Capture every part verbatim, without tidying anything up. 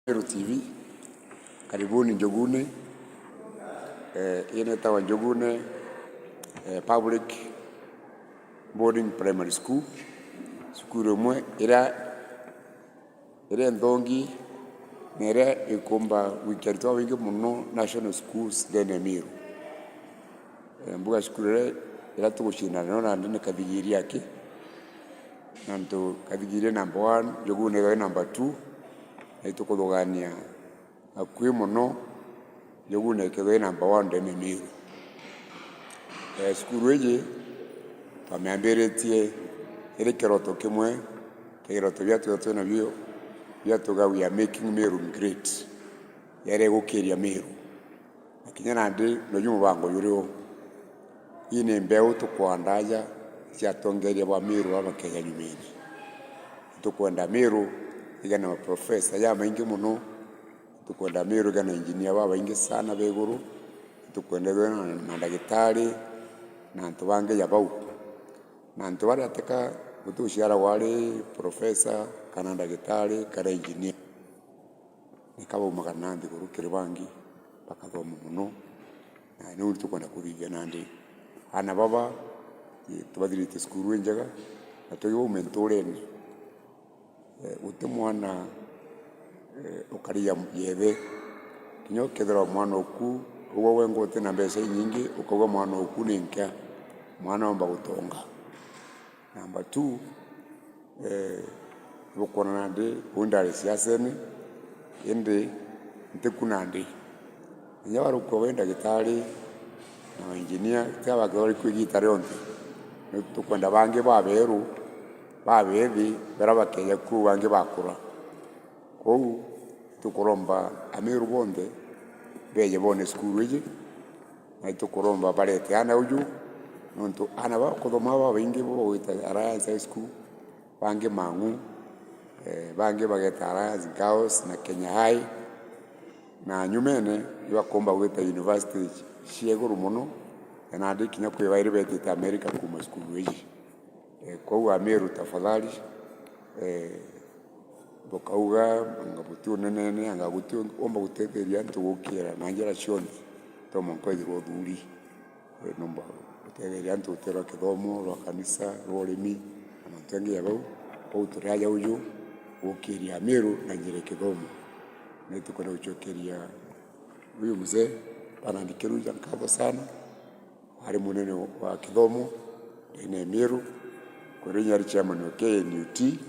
Meru T V, karibuni Njugune. Eh, ii nitawa Njugune, eh, Public Boarding Primary School, cukuru imwe iria, iria nthongi na iria ikumba gwikia aritwa babaingi mono national schools ndene ya Meru. Eh, mbuga cukuru iria, iria tugucindana nayo nandi ni Kathigiri aki, nontu Kathigiri number one, Njugune ithwe number two, na itukuthugania akui mono, Njugune ikethwa i number one ndene Meru. Eh, cukuru iji twamiambiritie iri kiroto kimwe kia iroto biria twithagwa twinabio, biria tuga, "We are making Meru great." Yaari gukiria Meru. Na kinya nandi noju mubango juri o. Ii ni mbeu tukwanda aja cia atongeria ba Meru baba bakeja nyumene. Tukwenda Meru igane maprofesa jamaingi mono. Tukwenda Meru igane engineer babaingi sana ba iguru. Tukwenda ithwe na, na ndagitari na antu bangi ja bau. Na antu baria teka guti uciaragwa ari profesa kana ndagitari kana engineer. Nika baumagara na nthiguru kiri bangi, bakathoma mono, na niu tukwenda kuthithia nandi. Aana baba, eh, tubathirite cukuru injega, na tugi baume nturene. Eh, guti mwana, eh, ukari ya, ya ithe. Kinya ukethirwa mwana oku, ugwe wenga uti na mbeca inyingi, ukauga mwana oku ni nkia, mwana omba gutonga. Number two, eh, bukwona nandi, uu ndari siasene, indi ntiku nandi. Kinya warukua wi ndagitari na engineer, tiga bakethirwa bari ku igita rionthe. Ni tukwenda bangi baberu, babethi, baria bakeja kuu bangi bakura. Kwou, tukuromba Ameru bonthe beje bone cukuru iji, na itukuromba barete aana uju, nontu aana bakuthoma babaingi bo bagwita Alliance High School, bangi Mang'u, eh, bangi bageta Alliance Girls na Kenya High, na nyumene ibakomba gwita university cia iguru mono, na nandi kinya kwi bairi betite America kuuma cukuru iji. Eh, kwou Ameru, tafadhali, eh, bukauga anga buti unenene, anga guti umba gutetheria antu gukira na njira cionthe, to mwanka withirwa uthuri. Eh, numba gutetheria antu utero kithomo, rwa kanisa, rwa urimi, na mantu angi ya bau. Kwou turi aja uju gukiria Ameru na njira ya kithomo. Na itukwenda gucokeria uyu mzee, Bernard Kiruja, nkatho sana. Ari munene wa kithomo ndene ya Meru, kwithirwa inya ari chairman wa K N U T,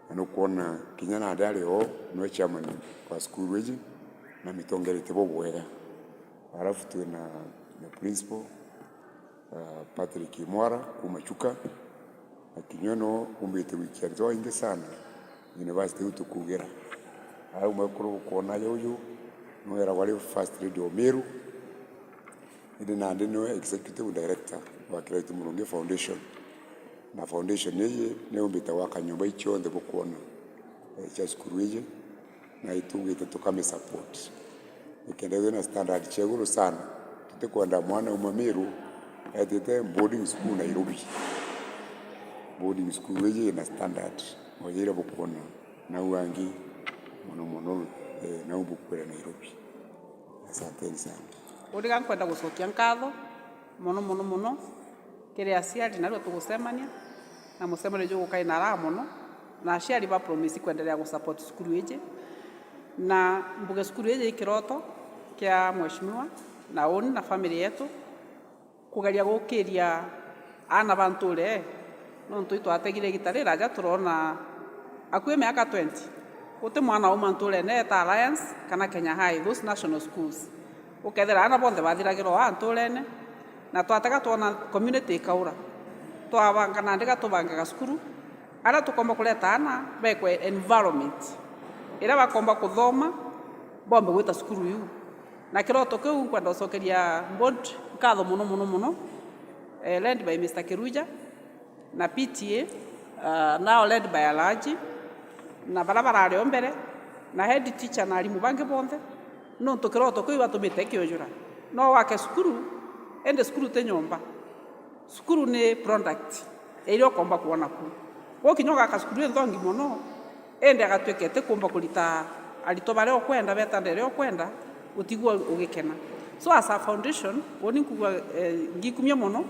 na nukwona kinya nandi ari o niwe chairman wa cukuru iji, na mitongerete bubwega. Alafu twina na principal, uh, Patrick Imwara kuuma Chuka, na kinya no umbite gwikia antu baingi sana university iu tukugira. Au mwekuru bukwona aja uju, niwe weragwa ari first lady o Meru, indi nandi niwe executive director wa Kiraitu Murungi Foundation. Na foundation iji niyo umbite gwaka nyomba ii cionthe bukwona, eh, cia cukuru iji, na itugite tukami support. Nikenda ithwe na standard cia iguru sana. Tutikwenda mwana uma Meru etite boarding school Nairobi. Boarding school iji ina standard, oja iria bukwona nau angi mono mono, eh, nau bukwira Nairobi. Asanteni sana. Uriga nkwenda gucokia nkatho mono mono mono kiri aciari, narua tugucemania na mucemanio juguka ina raha mono, na aciari ba promise kwendelea gu support cukuru iji, na mbuge cukuru iji i kiroto kia mheshimiwa na uni na family yetu, kugeria gukiria aana ba nture, nontu itwategire igita riraja turona akui miaka twenty, guti mwana auma nturene eta Alliance kana Kenya High, those national schools. Ukethira aana bonthe bathiragira o aa nturene, na twatega twona community ikaura, twabanga nandi ga tubangaga cukuru, aria tukomba kureta aana bekwe environment iria bakomba kuthoma, bombe gwita cukuru iu. Na kiroto kiu nkwenda gucokeria board nkatho mono mono mono, eh, led by Mister Kiruja, na P T A, ah, nao led by Alhaji, na baria barari o mbere, na head teacher na arimu bangi bonthe, nontu kiroto kiu ibatumite kiujura. No wake cukuru, indi cukuru ti nyomba. Cukuru ni product iria ukomba kwona ku. Gukinya ugaka cukuru inthongi mono, indi agatwika itikumba kurita Aritwa baria ukwenda beeta ndeere ukwenda, utigua ugikena. So as a foundation, uuni nkuuga, eh, ngikumia mono,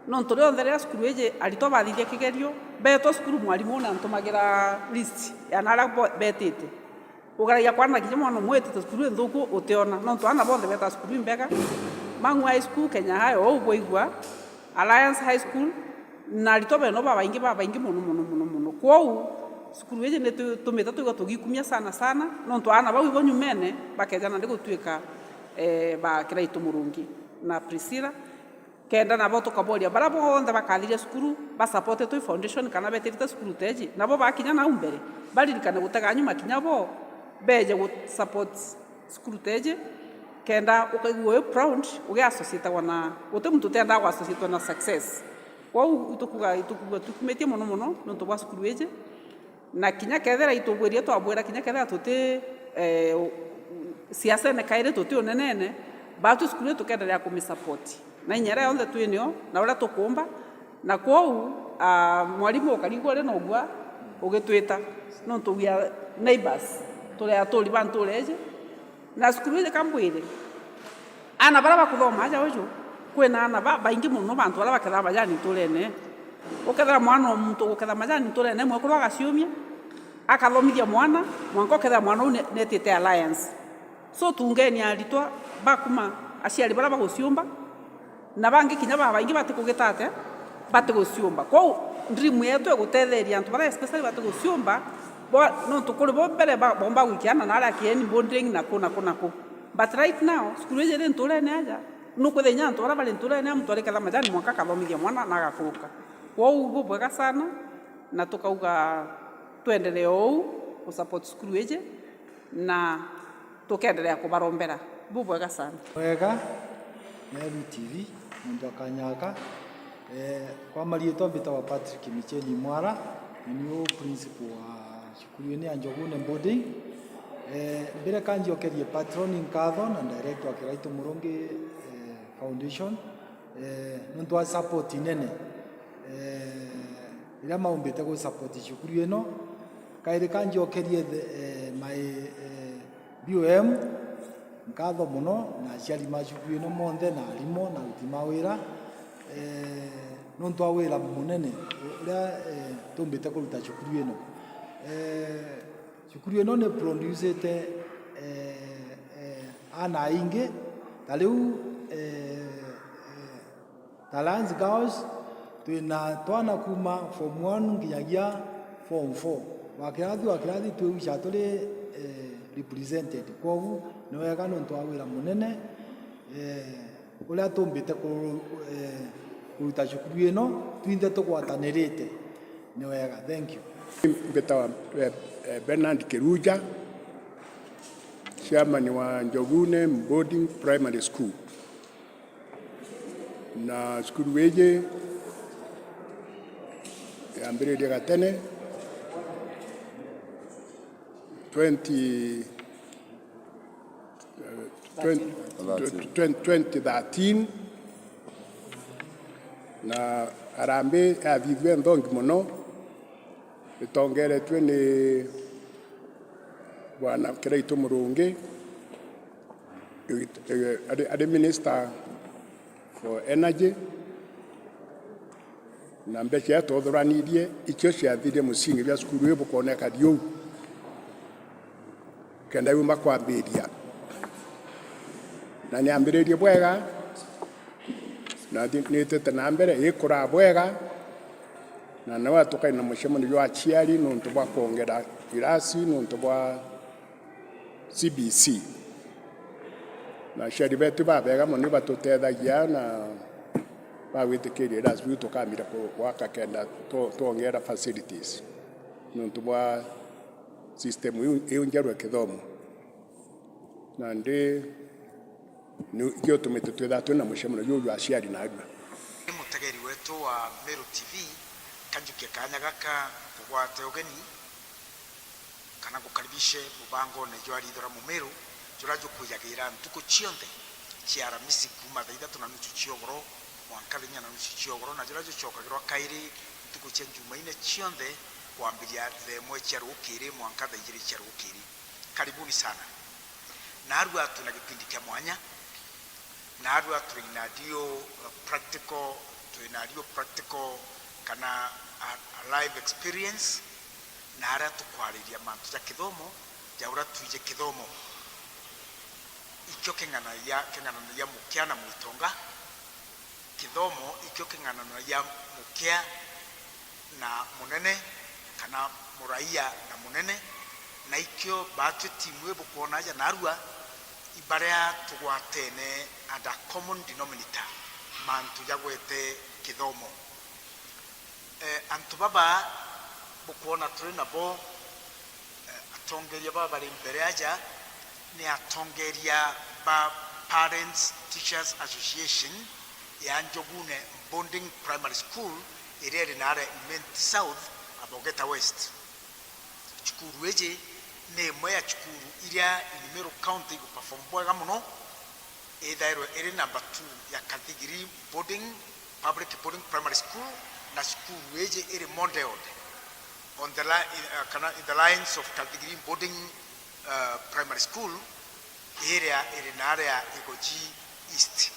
nontu rionthe riria cukuru iji aritwa bathithia kigerio, beetwa cukuru, mwarimu uuni antumagira list ya naaria bo-, beetite. Ugeragia kwana kinya mwana umwe witite cukuru inthuku utiona, nontu aana bonthe beetaa cukuru imbega. Mang'u High School, Kenya High, ou bwaigua, Alliance High School, na aritwa beno babaingi, babaingi mono, mono, mono, mono. Kwou, cukuru iji ni tu-, tumite twigua tugikumia sana, sana, nontu aana bau ibo nyumene bakeja nandi gutuika, eh, ba Kiraitu Murungi na Priscilla. Kenda nabo tukaboria, baria bonthe bakathiria cukuru, ba supportitwe i foundation kana betirite cukuru teji, nabo bakinya nau mbere, baririkane gutega nyuma kinya bo, beje gu support cukuru teji, kenda ukaigua wi proud, ugi associatagwa na, guti muntu utiendaa gu associatwa na success. Kwou itukuga, itukuga tukumitie mono mono nontu bwa cukuru iji. Na kinya kethira itugwirie twabwira, kinya kethira tuti, eh, siasene kairi, tuti unenene, baatwi cukuru ii tukenderea kumisupport na inya iria yonthe twinio na uria tukuumba. Na kwou, ah, mwarimu ukarigwa uri na ugua ugitwita, nontu we are neighbours, turi aturi ba ntuura iji. Na cukuru iji ka mbwire, aana baria bakuthoma aja uju, kwina aana ba-, baingi mono bantu baria bakethaa majani ntuurene. Ukethira mwana o muntu uguketha majani ntuurene, mwekuru agaciumia, akathomithia mwana, mwanka ukethira mwana uu ne-, neetite Alliance. So, tungeni aritwa bakuma aciari baria baguciumba, na bangi kinya babaingi batikugita atia, batiguciumba. Kwou, dream yetu igutetheria antu baria especially batiguciumba, bo, nontu kuri bo mbere ba-, boomba gwikia aana naaria kieni, boarding, na ku, na ku, na ku. But right now, cukuru iji iri ntuurene aja, nukwithira inya antu baria bari ntuurene, muntu ariketha majani mwanka akathomithia mwana na agakuruka. Kwou, bubwega sana, na tukauga twenderee ou gusupport cukuru iji, na tukenderea kubarombera. Bubwega sana. Wega, Meru T V, muntu akanyaka. Eh, kwa mariitwa mbitagwa Patrick Micheni Mwara, ni niu principal wa cukuru ino ya Njogune Boarding. Eh, mbere ka njokerie patron nkatho na director wa Kiraitu Murungi, eh, Foundation, eh, nontu wa support inene, eh, iria maumbite gu support cukuru ino. Kairi ka njokerie the, eh, my, eh, B O M, nkatho mono, na aciari ma cukuru ino monthe, na arimu, na aruti ma wira, eh, nontu wa wira munene uria, eh, tumbite kuruta cukuru ino. Eh, cukuru ino ni producete, eh, eh, aana aingi, ta riu, eh, eh, ta Alliance Girls, twina twana kuuma form one nginyagia form four. Wa kirathi, wa kirathi, twiwicaga turi, eh, represented. Kwogu, ni wega nontu wa wira munene, eh, uria tumbite ku-, eh, kuruta cukuru ino, twinthe tugwatanirite. Ni wega. Thank you. Mbitawa, eh, eh, Bernard Kiruja, chairman wa Njogune Boarding Primary School. Na cukuru iji yambiririe gatene, twenty, eh, twenty, twenty thirteen, na harambee yathithue nthongi mono, itongeretue ni Bwana Kiraitu Murungi, ari, ari Minister for Energy, na mbeca iria twathuraniririe, icio ciathirie musingi jwa cukuru ii bukooneka thiu, kenda yumba kwambiria. Na niambiririe bwega, na thi-, niitite na mbere, ikuraa bwega, na niwe tukaina mucemanio jwa aciari nontu bwa kwongera irasi, nontu bwa C B C. Na aciari betu babega mono, batutethagia na bagwitikiria irasi biu tukamira ku-, gwaka kenda tu-, twongera facilities nontu bwa system iu, iu njeru ya kithomo. Nandi ni, ikio gitumite twithirwa twina mucemanio juu jwa aciari na arua. Ni mutegeri wetu wa Meru T V, kanjukia kaanya gaka kugwate ugeni kana ngukaribishe mubangone jwa Riitho ria Mumiru, juria jukwijagira ntuku cionthe cia Aramisi kuuma thaa ithatu na nusu cia ugoro mwanka thaa inya na nusu cia ugoro, na juria jucokagirwa kairi ntuku cia Njumaine cionthe Kwambiria thaa imwe cia rukiri mwanka thaa ijiri cia rukiri. Karibuni sana. Narua twina gipindi kia mwanya. Narua twina dio, uh, practical, twina dio practical kana a, a live experience, na aria tukwariria mantu ja kithomo, ja uria twiji kithomo. Ikio king'anagia, king'ananagia mukia na mwitonga. Kithomo ikio king'ananagia mukia na munene, kana muraia na munene, na ikio baatwi timu ibukwona aja narua, ibaria tugwatene and a common denominator, mantu jagwete kithomo. Eh, antu baba bukwona turi nabo, eh, atongeria baba bari mbere aja ni atongeria ba Parents Teachers Association ya Njugune Boarding Primary School iria iri naria Imenti South, Abogeta West. Cukuru iji ni imwe ya cukuru iria in Meru County igu perform bwega mono, ithairwe iri number two ya Kathigiri Boarding, Public Boarding Primary School, na cukuru iji iri modeled on the li-, uh, kana in the lines of Kathigiri Boarding, uh, Primary School, iria iri naria Igoji East,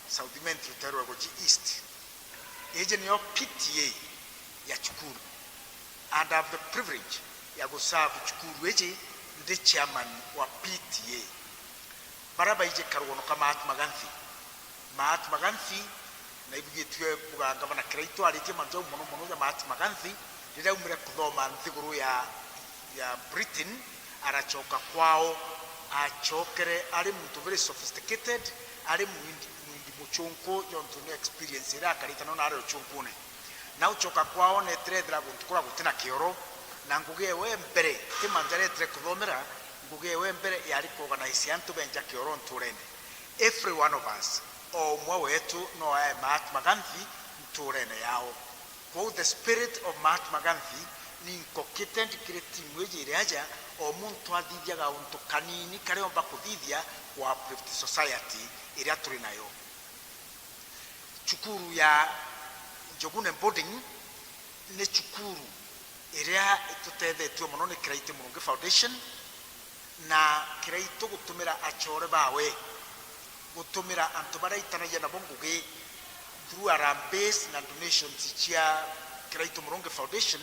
South Imenti rutairo rwa Igoji East. Iji niyo P T A ya cukuru, and I have the privilege ya guserve cukuru iji ndi chairman wa P T A. Baria baiji karugono ka Mahatma Gandhi. Mahatma Gandhi, na ibugitue kuga ngavana Kiraitu aritie mantu jau mono mono ja Mahatma Gandhi, riria aumire kuthoma nthiguru ya, ya Britain, aracoka kwao, acokere ari muntu very sophisticated, ari mwindi, mwindi mucunku, jontu ni experience iria akarite nayo nari ucunkune. Na ucoka kwao, neetire ethira guntu kuria gutina kioro, na ngugi ewe mbere, ti mantu areetire kuthomera, ngugi ewe mbere yari kuorganize antu benja kioro nturene. Every one of us, o umwe wetu no ae Mahatma Gandhi nturene yao. Kwou the spirit of Mahatma Gandhi ni inculcated kiri timu iji iri aja, o muntu athithiaga untu kanini karia omba kuthithia ku uplift society iria turi nayo. Cukuru ya Njugune Boarding ni cukuru iria itutethetue mono ni Kiraitu Murungi Foundation, na Kiraitu gutumira acore bawe, gutumira antu baria aitanagia nabo ngugi through harambees na donations cia Kiraitu Murungi Foundation,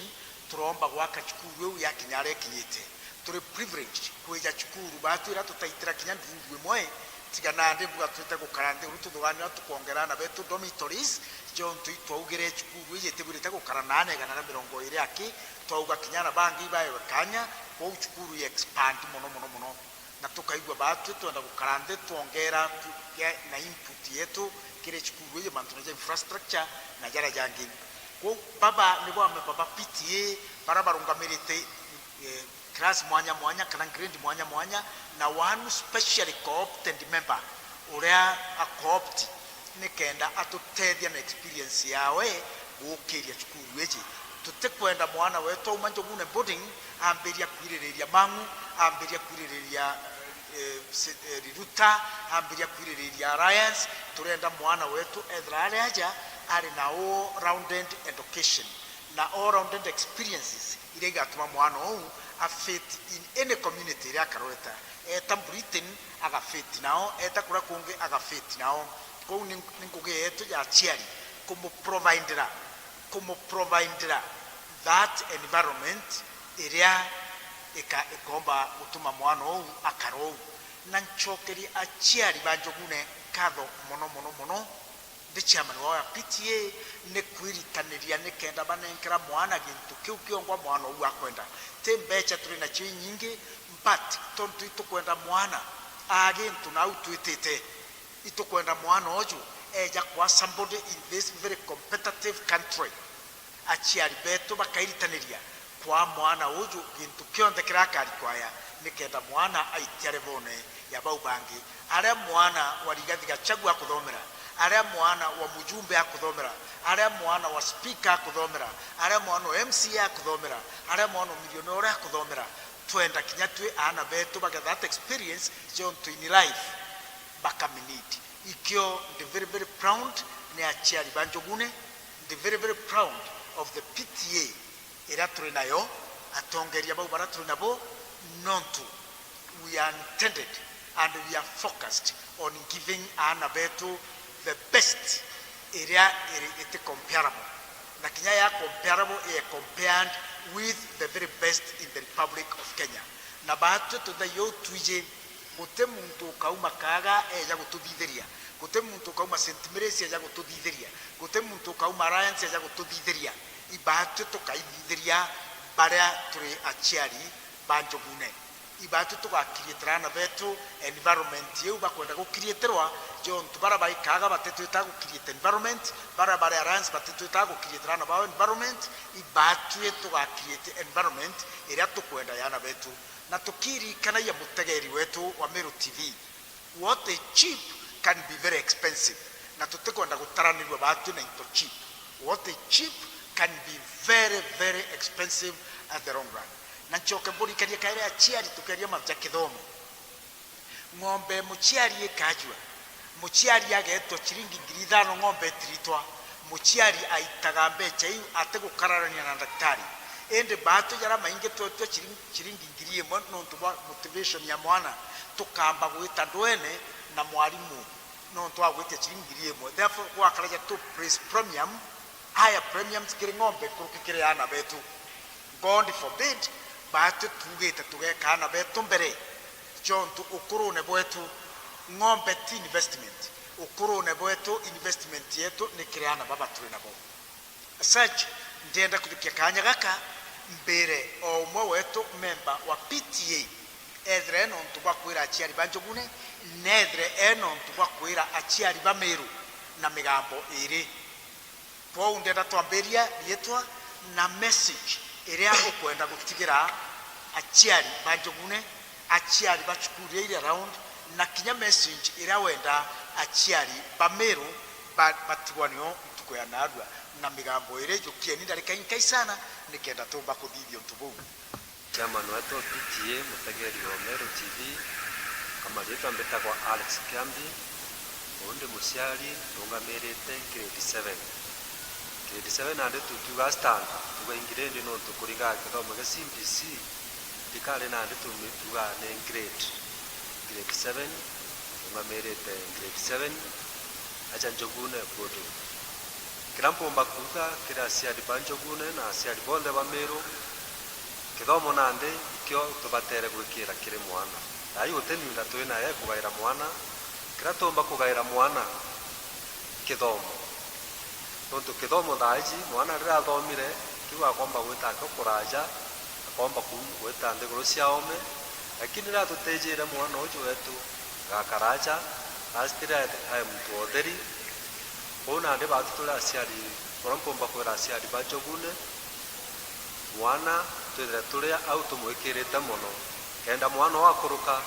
turomba gwaka cukuru iu yakinya aria ikinyite. Turi privileged kwija cukuru baatwira tutaitira kinya ndururu imwe, tiga nandi mbuga twite gukara nthi uru tuthuganira tukwongera aana betu dormitories, jontu itwaugire cukuru iji itibwirite gukara na aana igana na mirongo iri aki, twauga kinya aana bangi ibaewe kanya, kwou cukuru i expand mono mono mono. Na tukaigua baatwi twenda gukara nthi twongera tu-, ge-, na input yetu kiri cukuru iji mantune ja infrastructure na jaria jangi. Kwou baba nibo amemba ba P T A baria barungamirite, eh, class mwanya mwanya kana grade mwanya mwanya, na one specially co-opted member uria a co-opt nikenda atutethia na experience yawe gukiria cukuru iji. Tutikwenda mwana wetu auma Njugune Boarding ambiria kwiririria Mang'u, ambiria kwiririria, eh, se-, eh, Riruta, ambiria kwiririria Alliance. Turenda mwana wetu ethira ari aja ari na all-rounded education na all-rounded experiences iria igatuma mwana uu a fit in any community iria akarweta. Eta Britain aga fit nao, eta kuria kungi aga fit nao. Kwou ni, ni ngugi yetu ya aciari kumu providera, kumu providera that environment iria ika-, ikomba gutuma mwana uu akara uu. Na ncokerie aciari ba Njugune nkatho mono mono mono, ndi chairman wao ya P T A, ni kwiritaniria nikenda banenkera mwana gintu kiu kiongwa mwana uu akwenda. Ti mbecha turi nacio inyingi, but tontu itukwenda mwana aa gintu nau twitite, itukwenda mwana uju eja kwa somebody in this very competitive country. Aciari betu bakairitaniria kwa mwana uju gintu kionthe kiria akarikwaya, nikenda mwana aitia revone ya bau bangi. Aria mwana wa Rigathi Gachagua akuthomera, aria mwana wa mujumbe akuthomera, aria mwana wa speaker akuthomera, aria mwana wa M C A akuthomera, aria mwana wa millionaire akuthomera, twenda kinya twi aana betu bage that experience jontu in life bakami need. Ikio ndi very, very proud ni aciari ba Njugune, ndi very, very proud of the P T A iria turi nayo, atongeria bau baria turi nabo, nontu we are intended and we are focused on giving aana betu the best iria iri iti comparable, na kinya ya comparable, i compared with the very best in the Republic of Kenya. Na baatwi tuthaiu twiji, guti muntu ukauma Kaaga eja gututhithiria, guti muntu ukauma Saint Mary's eja gututhithiria, guti muntu ukauma Alliance eja gututhithiria. Ibaatwi tukaithithiria baria turi aciari ba Njugune. Ibaatwi tugakirietera aana betu environment iu bakwenda gukirieterwa, jontu baria bai Kaaga batitwita gukirieta environment, baria bari Alliance batitwita gukirietera aana bao environment. Ibaatwi tugakiriete environment iria tukwenda ya aana betu. Na tukiririkanagia mutegeri wetu wa Meru T V, what is cheap can be very expensive, na tutikwenda gutaranirua baatwi na into cheap. What is cheap can be very, very expensive at the long run. Na ncoke mburikanie kairi aciari, tukiaria mantu ja kithomo. Ng'ombe muciari ikajua, muciari agetwa ciringi ngiri ithano ng'ombe itiritwa, muciari aitaga mbeca iu atigukararania na ndagitari. Indi baatwi jaria maingi twetwa ciringi, ciringi ngiri imwe nontu bwa motivation ya mwana, tukamba gwita ndwene na mwarimu nontu wa gwitia ciringi ngiri imwe. Therefore, gwakaraja tu place premium, higher premiums kiri ng'ombe nkuruki kiri aana betu. God forbid, baatwi tuugite tugeeka aana betu mbere, jontu ukurune bwetu, ng'ombe ti investment. Ukurune bwetu, investment yetu ni kiri aana baba turi nabo. As such, ndienda kujukia kaanya gaka mbire o umwe wetu memba wa P T A, ethire ena untu bwa kwira aciari ba Njugune, na ethire ena untu bwa kwira aciari ba Meru na migambo iiri. Kwou ndienda twambiria riitwa na message iria ukwenda gutigira aciari ba Njugune, aciari ba cukuru iria iri around, na kinya message iria wenda aciari ba Meru ba-, batigwa nio ntuku ya naarua. Na migambo iiri, jukieni ndarika inkai sana, nikenda tuumba kuthithia untu buu. Chairman wetu wa P T A, mutegeri wa Meru T V, kwa mariitwa mbitagwa Alex Kiambi, uu ndi muciari ndungamirite grade seven. Grade seven nandi tutiuga stand, tuuga ingirindi nontu kuringana na kithomo gia C B C, ndikari nandi tumi-, tuuga ni grade. Grade seven, ndungamirite grade seven, aja Njugune boarding. Kiria mpumba kuuga kiri aciari ba Njugune na aciari bonthe ba Miru, kithomo nandi ikio tubatere gwikira kiri mwana. Thaa ii guti miunda twi nayo ya kugaira mwana, kiria tuumba kugaira mwana, kithomo. Nontu kithomo thaa iji, mwana riria athomire, kiu akomba gwita akio kuraja, akomba ku-, gwita nthiguru cia oome, lakini riria tutijire mwana uju wetu, agakara aja, last riria ae muntu wa utheri. Kwou nandi baatwi turi aciari, uria mpumba kwira aciari ba Njugune, mwana twithire turi au tumwikirite mono, kenda mwana uu akuruka,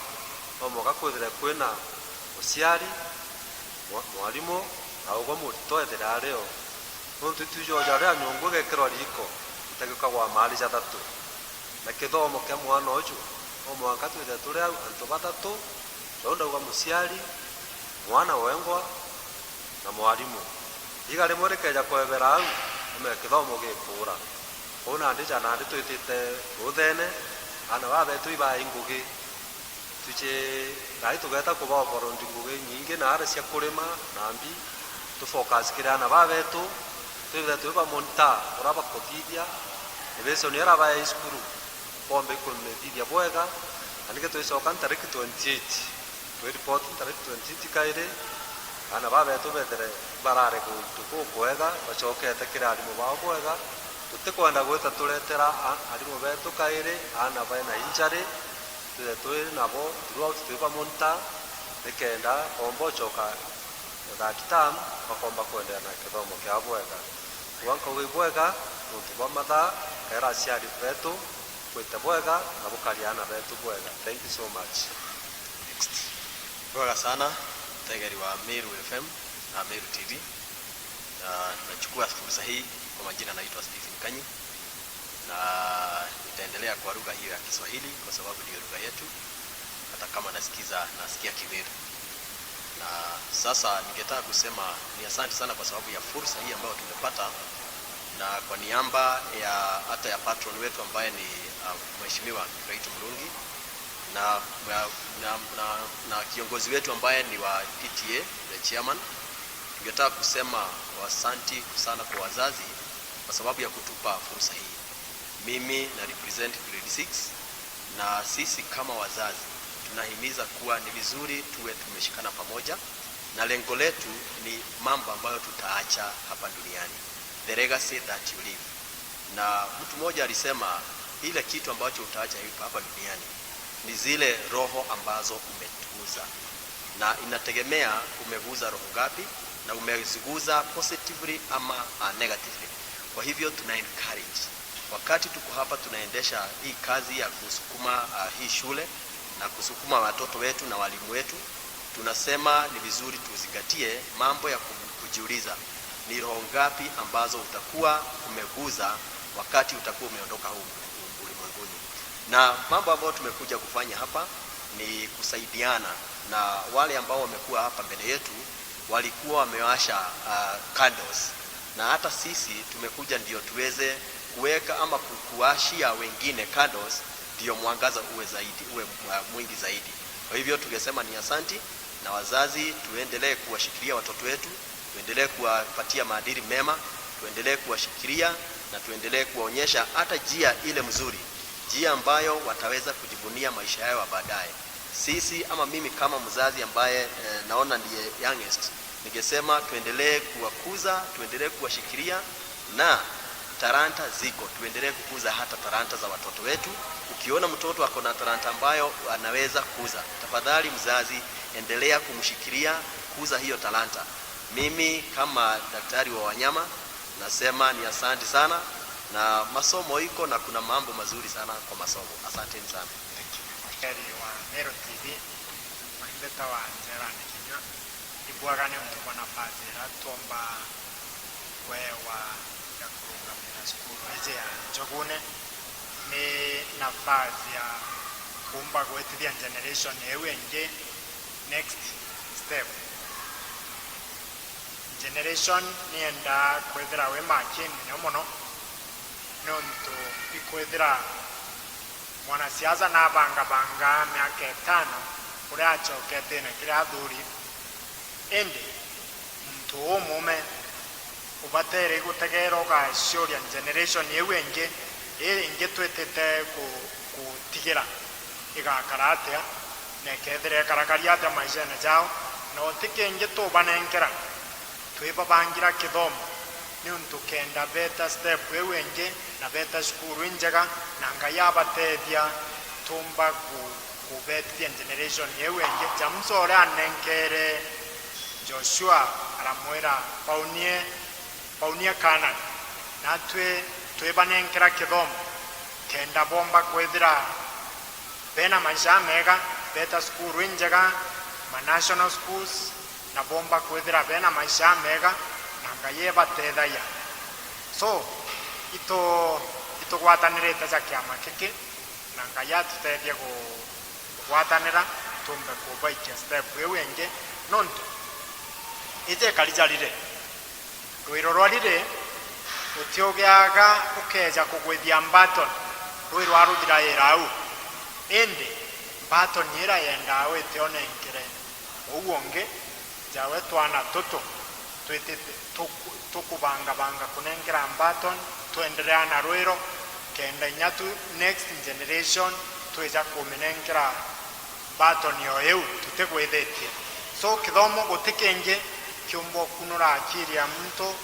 no mwanka kwithire kwina muciari, mwa-, mwarimu, na ugwe murito ethire ari o. Nontu itwijoja riria nyungu igekirwa riiko, itagiukagwa maari jathatu. Na kithomo kia mwana uju, no mwanka twithire turi au antu bathatu, jau ndauga muciari, mwana wengwa, na mwarimu. Iga rimwe rikeeja kwebera au, ume kithomo gikuura. Kwou nandi ja nandi twitite ruthene, aana baba betu ibaai ngugi. Twiji nai tugeeta kuba overload ngugi inyingi naari cia kurima na mbi, tu focus kiri aana baba betu, twithire twi ba monitor uria bakuthithia, ni vision iria bae cukuru, boombe ikumithithia bwega, na ningi twicoka ntariki twenty-eight, twi report ntariki twenty-eight kairi, aana baba betu bethire barare guntu gukwega, bacokete kiri arimu bao bwega. Tutikwenda gwita turetera a-, arimu betu kairi aana bena injury, twithe twi nabo throughout, twi ba monitor, nikenda oomba ucoka third term, bakomba kwenderea na kithomo kiao bwega. Kuga nkauga ibwega, nontu bwa mathaa, nkaira aciari betu, bwite bwega, na bukari aana betu bwega. Thank you so much. Next. Bwega sana, mutegeri wa Meru F M na Meru T V. Na nachukua fursa hii, kwa majina naitwa Stephen Kanyi, na nitaendelea kwa lugha hiyo ya Kiswahili kwa sababu ndiyo lugha yetu, hata kama nasikiza, nasikia Kimeru. Na sasa ningetaka kusema ni asante sana kwa sababu ya fursa hii ambayo tumepata, na kwa niaba ya ya patron wetu ambaye ni, uh, Mheshimiwa Kiraitu Murungi na, na, na, na kiongozi wetu ambaye ni wa P T A, the chairman, tungetaka kusema asanti sana kwa wazazi kwa sababu ya kutupa fursa hii. Mimi na represent grade six, na sisi kama wazazi tunahimiza kuwa ni vizuri tuwe tumeshikana pamoja, na lengo letu ni mambo ambayo tutaacha hapa duniani, the legacy that you leave. Na mtu mmoja alisema, ile kitu ambacho utaacha hapa duniani ni zile roho ambazo umeguza, na inategemea umeguza roho ngapi na umeziguza positively ama, uh, negatively. Kwa hivyo tuna encourage, wakati tuko hapa tunaendesha hii kazi ya kusukuma, uh, hii shule na kusukuma watoto wetu na walimu wetu, tunasema ni vizuri tuzingatie mambo ya ku-, kujiuliza, ni roho ngapi ambazo utakuwa umeguza wakati utakuwa umeondoka huu ulimwenguni. Na mambo ambayo tumekuja kufanya hapa ni kusaidiana na wale ambao wamekuwa hapa mbele yetu, walikuwa wamewasha, uh, candles, na hata sisi tumekuja ndio tuweze kuweka ama ku-, kuwashia wengine candles, ndio mwangaza uwe zaidi, uwe, uh, mwingi zaidi. Kwa hivyo tungesema ni asanti, na wazazi tuendelee kuwashikilia watoto wetu, tuendelee kuwapatia maadili mema, tuendelee kuwashikilia na tuendelee kuwaonyesha hata njia ile mzuri, njia ambayo wataweza kujivunia maisha yao ya baadaye. Sisi ama mimi kama mzazi ambaye, eh, naona ndiye youngest, ningesema tuendelee kuwakuza, tuendelee kuwashikilia, na talanta ziko, tuendelee kukuza hata talanta za watoto wetu. Ukiona mtoto ako na talanta ambayo anaweza kuza, tafadhali mzazi, endelea kumshikilia, kuza hiyo talanta. Mimi kama daktari wa wanyama nasema ni asante sana, na masomo iko na kuna mambo mazuri sana kwa masomo. Asanteni sana. Thank you. Daktari wa Meru T V, mwandeto wa Njerane Kinyua, ibwagane mubona nafasi ira twomba kwewa ya kurungamira cukuru iji ya Njugune. Ni nafasi ya kuumba gwitithia generation iu ingi next step. Generation niendaa kwithira wi makini mono mono, niuntu ikwithira mwanasiasa nabangabanga miaka itano uria acokete na kiria athuri, indi muntu umuume ubateere gutegeera ugaciuria generation iu ingi, ii ingi twitite ku-, gutigira igakara atia, na ikeethira ikarakari atia maishene jao, na uti kingi tubanenkera, twibabangira kithomo, niuntu kenda beeta step iu ingi na beeta cukuru injega, na Ngai abateethia tuumba ku-, kubeetithia generation iu ingi. James uria anenkeere Joshua aramwira, baunie, baunie Kanaani, natwi twibanenkera kithomo, kenda boomba kwithira beena maisha meega, beeta cukuru injega, ma national schools, na boomba kwithira beena maisha meega, na Ngai ebateethagia. So, itu-, itugwatanirite ja kiama giki, na Ngai atuteethie ku-, kugwatanira, tuumbe kubaikia step iu ingi, nontu iji ikari ja riri. Rwiro rwa riri rutiugiaga ukeeja kugwithia mbaton, rwi rwa ruthiraira au. Indi mbaton ira yendaa witionenkere uu ungi, jawe twana tutu twitite tuku-, tukubangabanga kunenkera mbaton, twenderea na rwiro, kenda inya tu next generation twija kuminenkera mbaton o iu tutigwithitie. So kithomo guti kingi kiumba ukunura akiri ya muntu,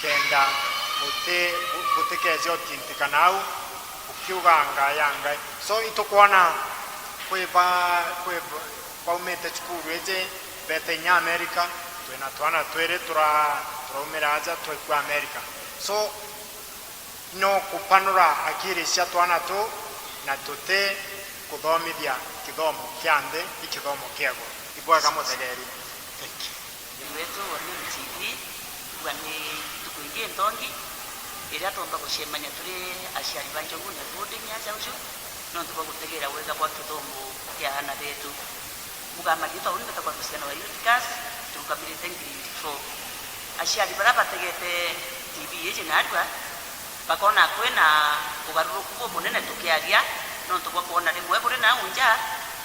kenda uti-, utikeeje utintika nau ukiuga ngaa ya Ngai. So itukwona kwi ba-, kwi ba-, baumite cukuru iji beete inya America, twina twana twiri tura-, turaumira aja twikua America. So no kupanura akiri cia twana tuu, na tuti kuthomithia kithomo kia nthi, i kithomo kia iguru. Ibwega muthegeeri. Thank you. Wetu wa Meru T V, kuga ni ntuku ingi nthongi iria twomba gucemania turi aciari ba Njugune boarding aja uju, nontu bwa gutegeera wega bwa kithomo kia aana betu. Mugamari, itwa uni mbetagwa Luciano wa Eutychus, turukamirite grade four. Aciari baria bategete T V iji narua, Bakona kwina ugaruruku bubunene tukiaria, nontu bwa kwona rimwe buri nau nja,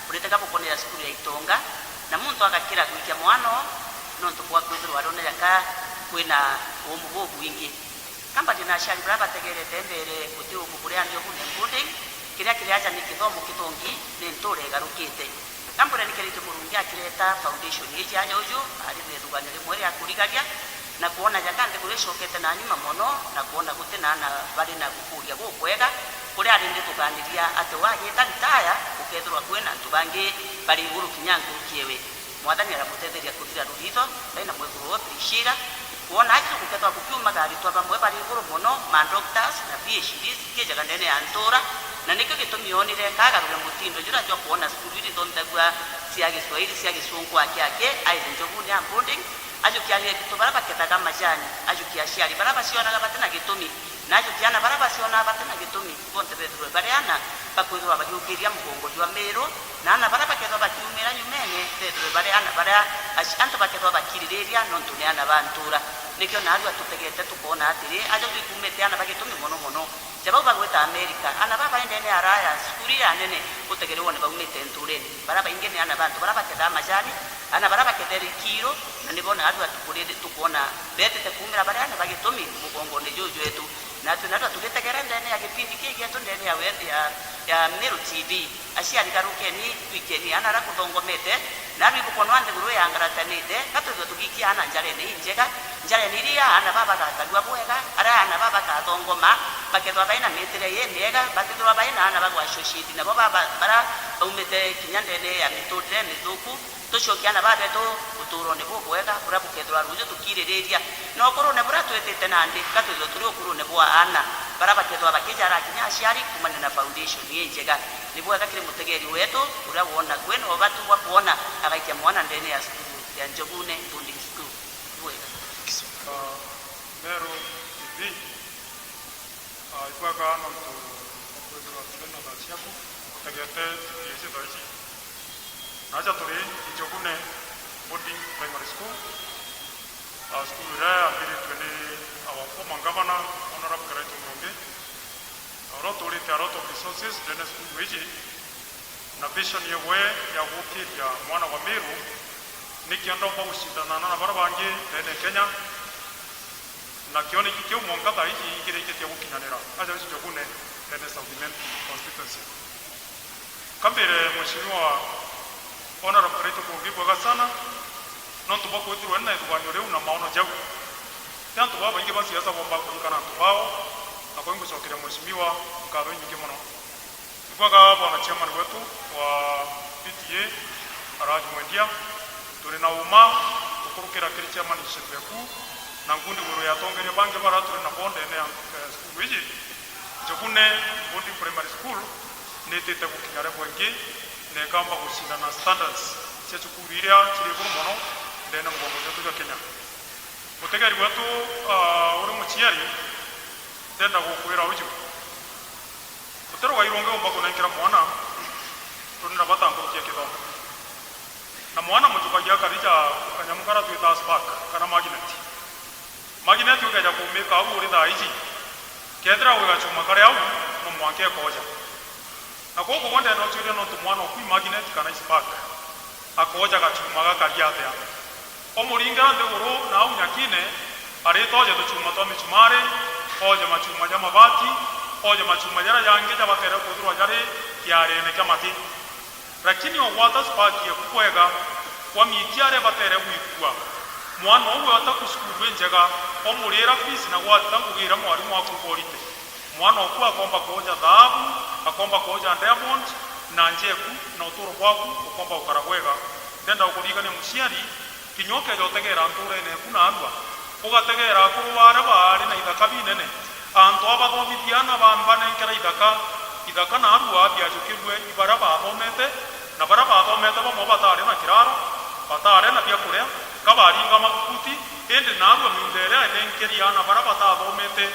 buritega bukonera cukuru ya itonga, na muntu agakira gwikia mwana oo, nontu bwa kwithirwa arona jaka kwina uumu bubwingi. Ka mbarie na aciari baria bategerete mbere guti uumu buria Njogune Boarding, kiria kiri aja ni kithomo kitongi, ni ntuura igarukite. Ka mbwire ni kiri Murungi akireta foundation iji aja uju, arire ithuganio rimwe ria kurigaria, na kwona jaka nthiguru icokete na nyuma mono, na kwona guti na aana bari na gukuria gukwega, kuria ari ndithuganiria ati wagita ritaya, gukethirwa kwina antu bangi bari iguru kinya nkuruki ewe. Mwathani aramutetheria kuthira ruritho, ndai na mwekuru we Priscilla, kwona acio gukethwa gukiumaga aritwa bamwe bari iguru mono, ma doctors na P H Ds, kiijaga ndene ya ntuura, na nikio gitumi oonire kagarure mutindo juria jwa kwona cukuru irithomithagua cia Giswahili, cia Gisunku aki aki, airi Njogune a boarding, ajukia aritwa baria bakethaga majani, ajukia aciari baria bacionaga bati na gitumi, na ajukia aana baria bacionaga bati na gitumi, bonthe bethirwe bari aana bakwithirwa bagiukiria mugongo jwa Miru, na aana baria bakethwa bakiumira nyumene, bethirwe bari aana baria aci-, antu bakethwa bakiririria, nontu ni aana ba ntuura. Nikio naarua tutegete tukoona atiri, aja twikumite aana ba gitumi mono mono. Ja bau bagwita America, aana baba baendene araya, cukuru iria nene, utegere wone baumite ntuurene. Baria baingi ni aana ba antu baria bakethaa majani, aana baria bakethere ikiiro, na nibo naarua tukuri-, tukwona beetite kuumira bari aana ba gitumi mugongone juju jwetu. Natwi narua tugitegera ndene ya gipindi kii gietu ndene ya we-, ya, ya Meru T V. Aciari garukeni, twikeni aana aria kuthongomete, narua ibukwonwa nthiguru iyangaratanite, ka twithirwa tugiikia aana njarene injega, njarene iria aana baa bagakarua bwega, aria aana baa bakathongoma, bakethirwa baina miitire imiega, batithirwa baina aana bagwa associate nabo baba, baria baumite kinya ndene ya miturire imithuku, tucokie aana baa betu utuurone bubwega buria bukethirwa ruuju tukiririria. Na ukurune buria twitite nandi, ka twithirwe turi ukurune bwa aana baria bakethirwa bakijara kinya aciari kuumania na foundation injega. Ni bwega kiri mutegeri wetu uria wona kwina ubatu bwa kwona agaikia mwana ndene ya cukuru ya Njogune Boarding School. Ni bwega. Ah, Meru T V, ah, ibwega nontu bwa kwithirwa turi na thaa ciaku, utegete T V ici thaa ici. Naaja turi Njogune Boarding Primary School, ah, cukuru iria yambiritue ni our former governor, Honourable Kiraitu Murungi. Na uria uturite a lot of resources ndene cukuru iji, na vision yewe ya gukiria mwana wa Meru, nikio ndomba gucindana na baria bangi ndene Kenya, na kioneki kiu mwanka thaa iji ikirikitie gukinyanira aja Njogune ndene South Imenti constituency. Kambire Mheshimiwa Honourable Kiraitu Murungi bwega sana, nontu bwa kwithirwa na ithuganio riu na maono jau. Ti antu babaingi ba siasa bomba kurikana antu bao, na kwa ngucokeria Mheshimiwa nkatho inyingi mono. Ni bwega bwana chairman wetu wa P T A, Alhaji Mwendia, turi na uma gukurukira kiri chairmanship yaku na nkundi iguru ya atongeria bangi baria turi nabo ndene ya, eh, cukuru iji. Njogune Boarding Primary School niitite gukinya level ingi na ikamba gucindana na standards cia cukuru iria ciri iguru mono ndene mugongo jwetu jwa Kenya. Mutegeri wetu, ah, uri muciari, ndenda gukwira uju. Guti rugai rungi umba kunenkera mwana ruri na bata nkuruki ya kithomo. Na mwana mujukagia akarija kanyamu karia twitaa spark kana magnet. Magnet ukeja kumika au uri thaa iji, kethira wi gachuma kari au, no mwanka ekoja. Na guku gwe ndenda uciuria nontu mwana oku i magnet kana i spark, akoja gachuma gakaria atia? Umuringira nthiguru na au nyakine, aritoje tuchuma twa michumari, oje machuma ja mabati, oje machuma jaria jangi jabatere kwithirwa jari kiarene kia mati. Lakini ogwata spark eku bwega, kwa miti aria batere gwikua. Mwana uu eota ku cukuru injega, omurira fees na gwatita ngugi iria mwarimu akuuga urite. Mwana oku akomba kwoja thaabu, akomba kwoja diamond, na nja eku na uturo bwaku bukomba gukara bwega. Ndenda gukuririkania muciari, kinya ukeja utegeera ntuurene eku naarua, ugategeera akuru baria baari na ithaka binene, antu a bathomithia aana ba-, banenkera ithaka, ithaka naarua biajukirue i baria baathomete, na baria baathomete bamwe bataari na kiraaro, bataari na biakuria, ka baringa makubuti, indi naarua miunda iria enenkeri aana baria bataathomete,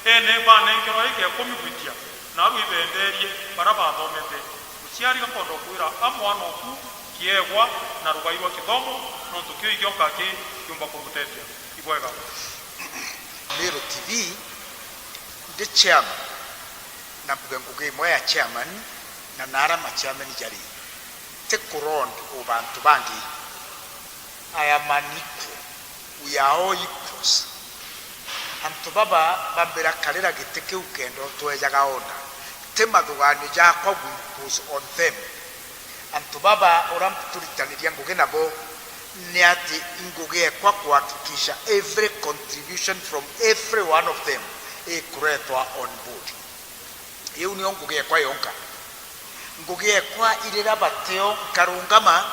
Ene banenkerwa ika ikumi gwitia, naarua ibenderie baria bathomete. Muciari gakwenda kwira a mwana oku kiegwa na rugai rwa kithomo, nontu kio igioka ki kiumba kumutethia. Ibwega. Meru T V, Ndi chairman, na mbuge ngugi imwe ya chairman, na naara ma chairman jari, ti kurond o bantu bangi. I am an equal. We are all equals. Antu baba bambira karira giti kiu kenda twejaga order. Ti mathuganio jakwa we impose on them. Antu baba uria turitaniria ngugi nabo ni ati ngugi ekwa kuhakikisha every contribution from every one of them ikuretwa on board. Iu nio ngugi ekwa yonka. Ngugi ekwa irira bateo nkarungama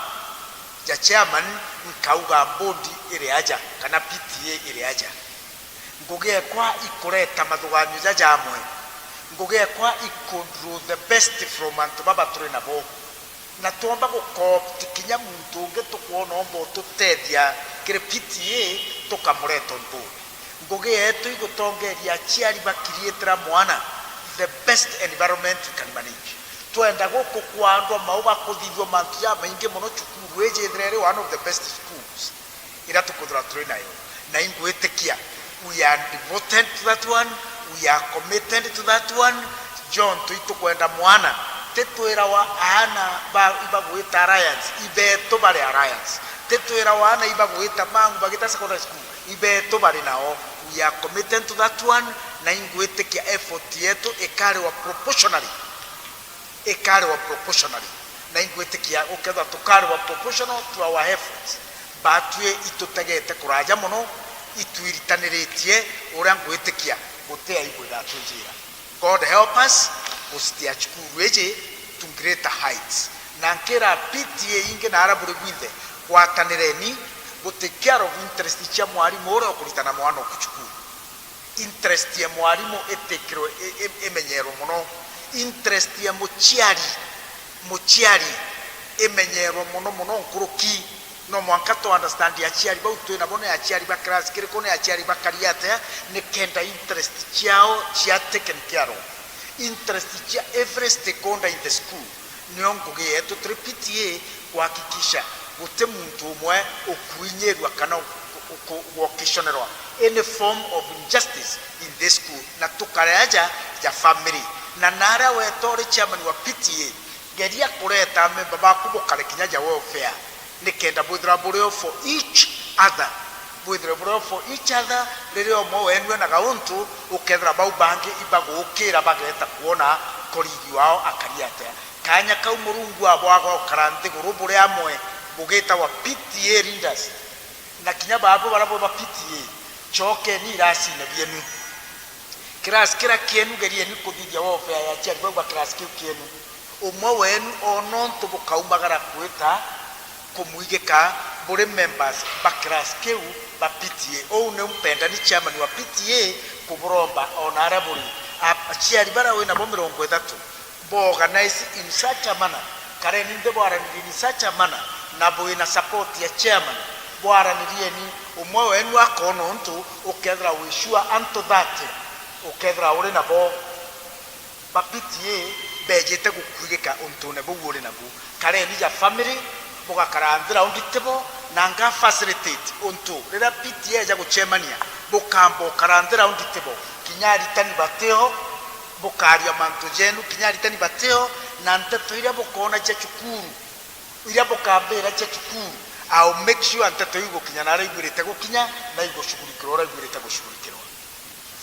ja chairman nkauga board iri aja kana P T A iri aja. Ngugi ekwa ikureta mathuganio jaja amwe. Ngugi ekwa iku draw the best from antu baba turi nabo. Na twomba gukoopti kinya muntu ungi tukwona omba ututethia kiri P T A tukamureta on board. Ngugi yetu igutongeria aciari bakiriitira mwana the best environment we can manage. Twenda guku kwa andwa mau bakuthithua mantu jamaingi mono, cukuru iji ithira iri one of the best schools iria tukwithirwa turi nayo, na ingwitikia we are devoted to that one, we are committed to that one. John, tuitukwenda mwana, titwirawa aana ba ibagwita Alliance ibetu bari Alliance, titwirawa aana ibagwita Mang'u bagita secondary school ibetu bari nao. We are committed to that one, na ingwitikia effort yetu ikariwa proportionally. Ikariwa proportionally, na ingwitikia gukethwa tukariwa proportional to our efforts. Batwi itutegete kuraja mono, itwiritaniritie uria ngwitikia guti aibu igatwijira. God help us gucitia cukuru iji to greater heights. Na nkira P T A ingi na aria buri bwinthe, gwatanireni, guti care of interest cia mwarimu uria ukuritana mwana oku cukuru. Interest ya mwarimu itikirwe i-, i-, imenyerwe mono. Interest ya muciari, muciari imenyerwe mono mono nkuruki. No mwanka tu understand aciari bau twi nabo ni aciari ba class kiriku, ni aciari bakari atia, nikenda interest ciao cia taken care of. Interest cia every stakeholder in the school. Nio ngugi yetu turi P T A kuhakikisha guti muntu umwe ukuinyirua kana uku-, uku-, uku-, guokishonerwa any form of injustice in this school. Na tukare aja ja family. Na naria weta uri chairman wa P T A, geria kureta amemba baku bukare kinya ja welfare, nikenda bwithirwa buri o for each other. Bwithirwe buri o for each other, riria umwe wenu ena gauntu, ukethira bau bangi ibagukira bageta kwona colleague wao akari atia. Kanya kau Murungu abwagwa ukara nthiguru buri amwe bugitagwa P T A leaders, na kinya babu baria bwi ba P T A, cokeni irasine bienu. Kirasi kiria kienu gerieni kuthithia welfare ya aciari bau ba kirasi kiu kienu. Umwe wenu ona untu bukaumagara kwita kumwigika buri members ba kirasi kiu ba P T A. Uu niu mpenda ni chairman wa P T A kuburomba ona aria buri. A-, aciari baria wi nabo mirongo ithatu, bo organize in such a manner, kareni nthi bwaranirieni in such a manner, na bwina support ya chairman, bwaranirieni, umwe wenu akona untu, ukethira wi sure antu thirty, ukethira uri nabo ba P T A bejite gukwigika untune buu uri nabu. Kareni ja family, bugakara nthi round table, na nga facilitate untu riria P T A eja gucemania, bukamba ukara nthi round table, kinya aritani batio, bukaria mantu jenu, kinya aritani batio, na nteto iria bukoona cia cukuru, iria bukambira cia cukuru, I will make sure nteto iu igukinya na aria igwirite gukinya, na igucugurikirwa uria igwirite gucugurikirwa.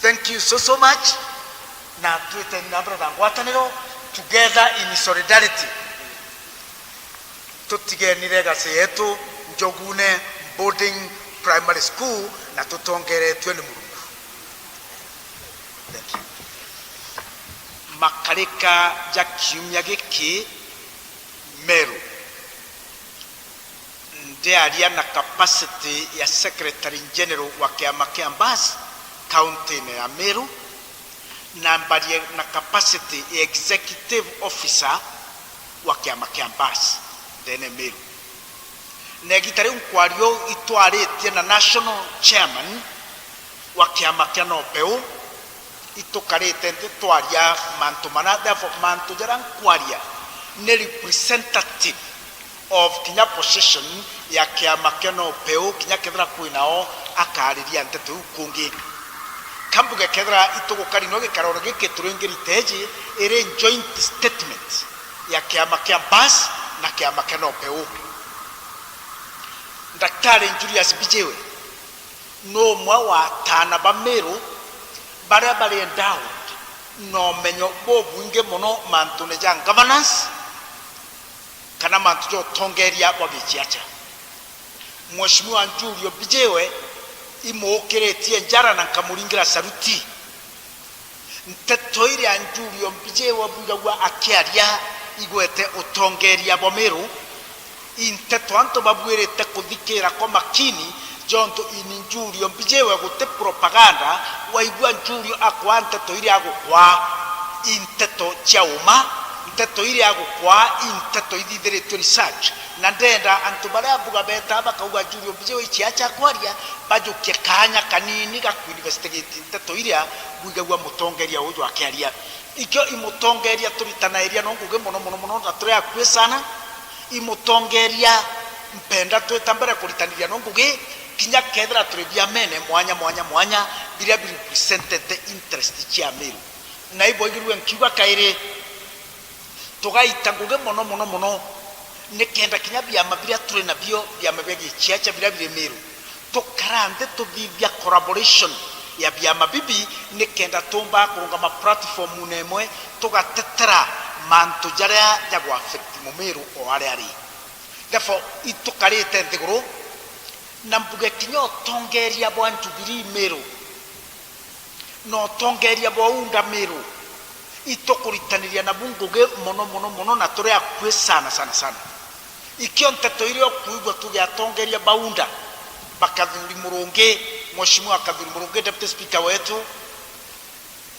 Thank you so, so much. Na twiteni na mbere na ngwataniro, together in solidarity. Tutigeni legacy yetu Njogune Boarding Primary School, na tutongeretue ni Murungu. Thank you. Makarika ja kiumia giki Meru. Ndiaria na capacity ya Secretary General wa kiama kia Mbas, kaunti-ini ya Meru, na mbarie na capacity ya Executive Officer wa kiama kia Mbas, ndene Meru. Na igita riu nkwaria uu, itwaritie na National Chairman wa kiama kia Nopeu, itukarite nthi twaria mantu mana, therefore mantu jaria nkwaria ni representative of kinya position ya kiama kia Nopeu, kinya kethira kwinao akariria nteto iu kungi. Kambuge kethira itugukari no gikaroro giki turingirite iji iri joint statement ya kiama kia Mbas na kiama kia Nopeu. Daktari Julius Mbijiwe ni umwe wa atana ba Miru baria bari endowed na umenyo bubwingi mono mantune ja governance kana mantu ja utongeria bwa giciacha. Mheshimiwa Njuri Mbijiwe imuukiritie njara na nkamuringira saruti. Nteto iria Njuri Mbijiwe bwigagua akiaria igwete utongeria bwa Miru, i nteto antu babwirite kuthikira kwa makini, jontu ini Njuri Mbijiwe guti propaganda. Waigua Njuri akwaa nteto iria agukwaa, i nteto cia uma, nteto iria agukwaa i nteto ithithiritue research. Na ndenda antu baria mbuga betaa bakauga Njuri Mbijiwe ichiacha kwaria, bajukie kaanya kanini ga kuinvestigate nteto iria bwigagua mutongeria uju akiaria. Ikio i mutongeria turitanairia no ngugi mono mono mono na turi akui sana. I mutongeria mpenda twita mbere kuritaniria no ngugi, kinya kethira turi biamene mwanya mwanya mwanya biria bi represented interest cia Miru. Na iboigirue nkiuga kairi, tugaita ngugi mono mono mono, nikenda kinya biama biria turi nabio, biama bia giciacha biria biri Miru, tukara nthi tuthithia collaboration ya biama bibi, nikenda tumbaa kurungama platform-une imwe tugatetera mantu jaria jagu affect Mumiru o aria ari. Therefore, itukarite nthiguru na mbuge kinya utongeria bwa Jubilee Miru na utongeria bwa UDA Miru, itukuritaniria nabu ngugi mono mono mono na turi akui sana sana sana. Ikio nteto iria ukuigua tuge atongeria ba UDA ba Kathuri Murungi, Mheshimiwa Kathuri Murungi, Deputy Speaker wetu,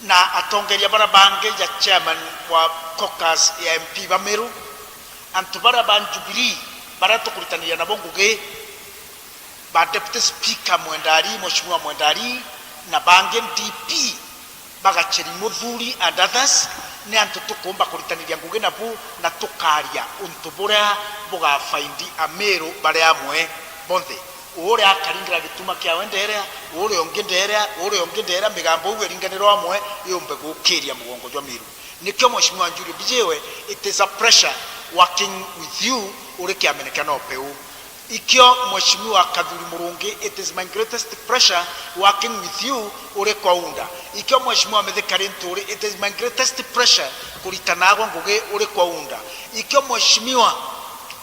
na atongeria baria bangi ja chairman wa caucus ya M P ba Miru, antu baria ba Jubilee baria tukuritaniria nabo ngugi, ba Deputy Speaker Mwendari, Mheshimiwa Mwendari, na bangi D P, ba Gacheri Muthuri and others, ni antu tukumba kuritaniria ngugi nabu na tukaria untu buria bugafaindi Amiru bari amwe bonthe. Uria akaringira gituma kiawe nderea, uria ungi nderea, uria ungi nderea, migambo iu iringanirwe amwe yumbe gukiria mugongo jwa Miru. Nikio Mheshimiwa Njuri Mbijiwe, it is a pressure working with you uri kiamene kia Nopeu. Ikio Mheshimiwa Kathuri Murungi, it is my greatest pressure working with you uri kwa UDA. Ikio Mheshimiwa Mithika Linturi, it is my greatest pressure kurita nagwe ngugi uri kwa UDA. Ikio Mheshimiwa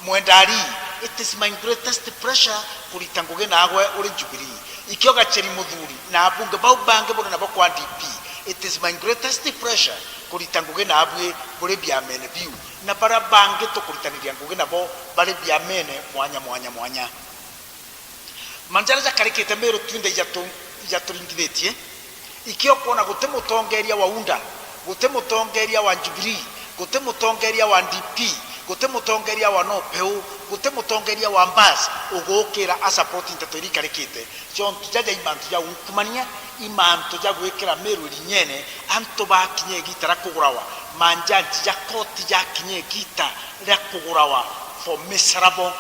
Mwendari, it is my greatest pressure kurita ngugi nagwe uri Jubilee. Ikio Gacheri Muthuri na abunge bau bangi buri nabo kwa D P, it is my greatest pressure kurita ngugi nabui buri biamene biu, na baria bangi tukuritaniria ngugi nabo bari biamene mwanya mwanya mwanya. Mantu jaria jakarikite Miru twinthe ijatu-, ijaturingithitie. Ikio kwona guti mutongeria wa UDA, guti mutongeria wa Jubilee, guti mutongeria wa D P, guti mutongeria wa Nopeu, guti mutongeria wa Mbas ugukira a support nteto iria ikarikite. Jontu jaja i mantu ja ungumania, i mantu ja gwikira Miru irinyene, antu bakinya igita ria kugurawa, manjanji ja koti jakinya igita ria kugurawa for miserable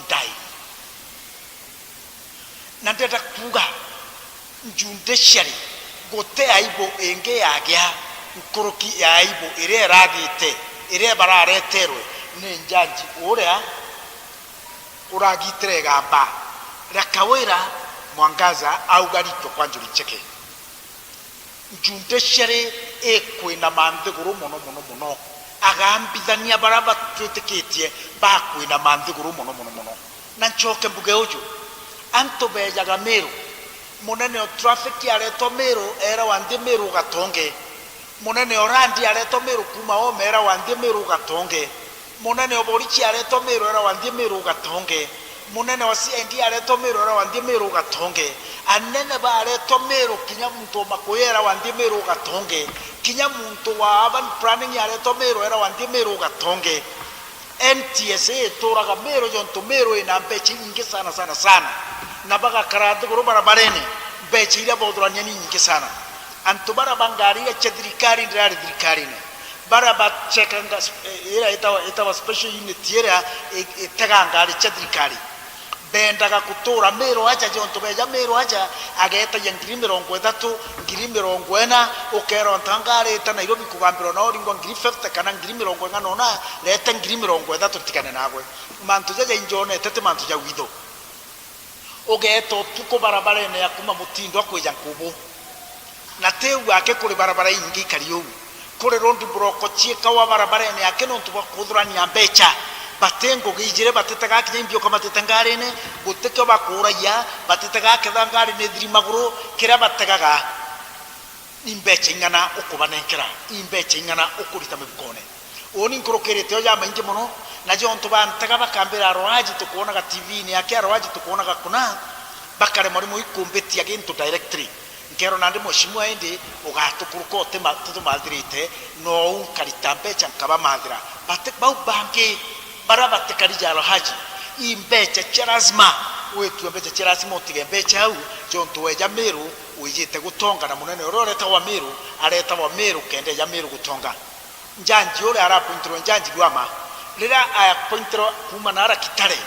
dying. Na ndenda kuuga, judiciary, guti aibu ingi yagia nkuruki ya aibu iria iragite, iria barareterwe ni njanji uria uragitire igamba ria Kawira Mwangaza auga ritwe kwa Njuri Ncheke. Judiciary ikwinama nthiguru mono mono mono, agambithania baria batwitikitie bakwinama nthiguru mono mono mono. Na ncoke mbuge uju, antu bejaga Miru, munene o traffic aretwa Miru, erawa nthi Miru ugatonge. Munene o randi aretwa Miru kuuma Homa, erawa nthi Miru ugatonge. Munene o borichi aretwa Miru, erawa nthi Miru ugatonge. Munene o C I D aretwa Miru, erawa nthi Miru ugatonge. Anene baretwa Miru, kinya muntu o Makuyu erawa nthi Miru ugatonge. Kinya muntu wa urban planning aretwa Miru, erawa nthi Miru ugatonge. N T S A ituraga Miru jontu Miru ina mbecha inyingi sana, sana, sana. Na bagakara nthiguru barabarene, mbecha iria bothurania ni inyingi sana. Antu baria ba ngari iria cia thirikari ndirari thirikarine, baria bachekanga sp-, eh, iria itawa, itawa special unit iria i-, itega ngari cia thirikari, Bendaga gutuura Miru aja, jontu beeja Miru aja, ageetagia ngiri mirongo ithatu, ngiri mirongo ina, ukeerwa antu anga arita Nairobi kugambirwa na uringwa ngiri fifty kana ngiri mirongo ing'ana una, reete ngiri mirongo ithatu ntigane naagwe. Mantu jaja injonete ti mantu ja witho. Ugeeta utuku barabarene ya kuuma Mutindwa kwija Nkubu. Na ti u aki kuri barabara ingi ikari uu. Kuri road block ciikawa barabarene aki nontu bwa kuthurania mbecha. Bati ngugi ijiri, batitega kinya imbi ukamatite ngarine, gutikio bakuuragia, batitega ketha ngari ni thiri maguru, kiria bategaga ni mbecha ing'ana ukubanenkera, i mbecha ing'ana ukurita mifukone. Uuni nkurukirite o jamaingi mono, na jontu bantega bakambira, "Aroaji tukwonaga T V-ini aki, aroaji tukwonaga kuna," bakaremwa rimwe ikumbitia gintu directly. Nkeerwa, "Nandi mheshimiwa, indi ugatukuruka utima-, tutumathirite, nou nkarita mbecha nkabamathira." Bati-, bau bangi baria batikarija aroaji, i mbecha cia lazima, witue mbecha cia lazima, utige mbecha au, jontu weeja Miru wijite gutonga, na munene uria uretagwa Miru aretagwa Miru kenda eeja Miru gutonga. Njanji uria arapointirwe njanji Lwama, riria aapointirwe kuuma naara Kitale,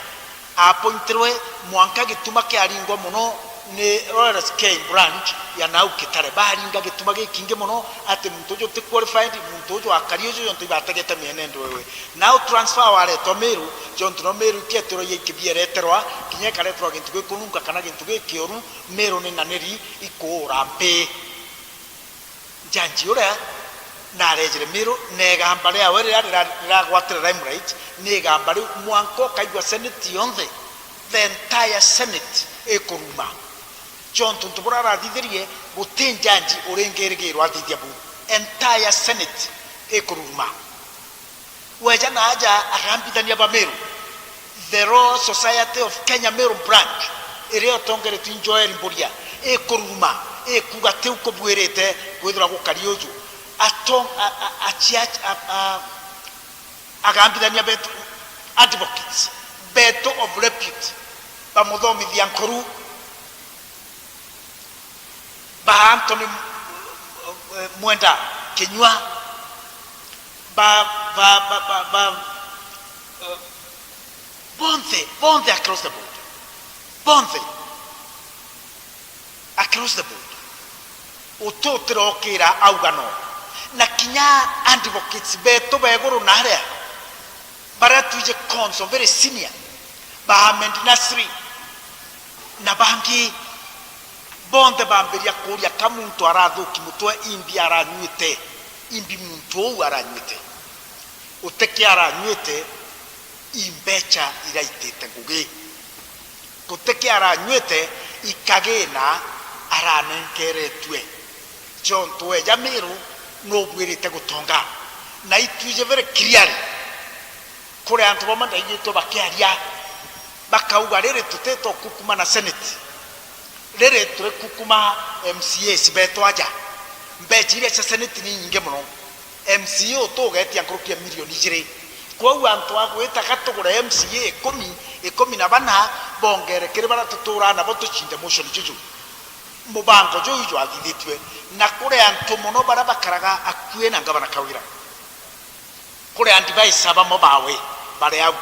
aapointirwe mwanka gituma kiaringwa mono ni Royal Scale Branch ya nau Kitale. Baringa gituma gikingi mono ati muntu uju ti qualified, muntu uju akari uju jontu ibategete mienendo ewe. Nau transfer waretwa Miru, jontu no Miru ikietirwa ia ikibi ereterwa, kinya ikareterwa gintu gikununka kana gintu gikioru, Miru ni nganiri ikuura mpi. Njanji uria nareejire Miru, na igamba riawe riria rira-, riragwatire limelight, ni igamba riu mwanka ukaigua senate yonthe, the entire senate ikuruma. Jontu untu buria arathithirie, guti njanji uringirigirwa athithia buu. Entire senate ikururuma. Weeja na aja agambithania ba Miru, the Royal Society of Kenya Miru Branch, iria utongeretue i Joel Mburia, ikururuma, ikuuga tiu kubuirite kwithirwa gukari uju. Ato-, a-, a-, achia-, a-, a-, agambithania betu, advocates betu of repute, bamuthomithia nkuru, ba Anthony, eh, Mwenda Kinyua, ba, ba, ba, ba, ba, eh, bonthe, bonthe across the board. Bonthe across the board. Ututira ukira auga no. Na kinya advocates betu ba iguru na aria, baria twiji counsel very senior, ba Ahmed Nasri, na bangi bonthe bambiria kuuria ka muntu arathuki mutwe, imbi aranyuite, imbi muntu uu aranyuite. Uteke aranyuite, i mbecha iraitite ngugi. Guteke aranyuite, ikagina aranenkeretue. Jontu weeja Miru nubuirite gutonga. Na itwiji very clearly, kuri antu bamwe ndaigwitwe bakiaria, bakauga, "Riri tutito kukuma na senate, riri turi kukuma M C As betu aja." Mbecha iria cia senate ni nyingi mono. M C A utugetia nkuruki ya milioni ijiri. Kwou antu a gwita ga tugure M C A ikumi, ikumi na bana bongere kiri baria tuturaa nabo tucinde motion juju. Mubango juju jwathithitue, na kuri antu mono baria bakaraga akui na Ngavana Kawira, kuri advisor bamwe bawe bari au.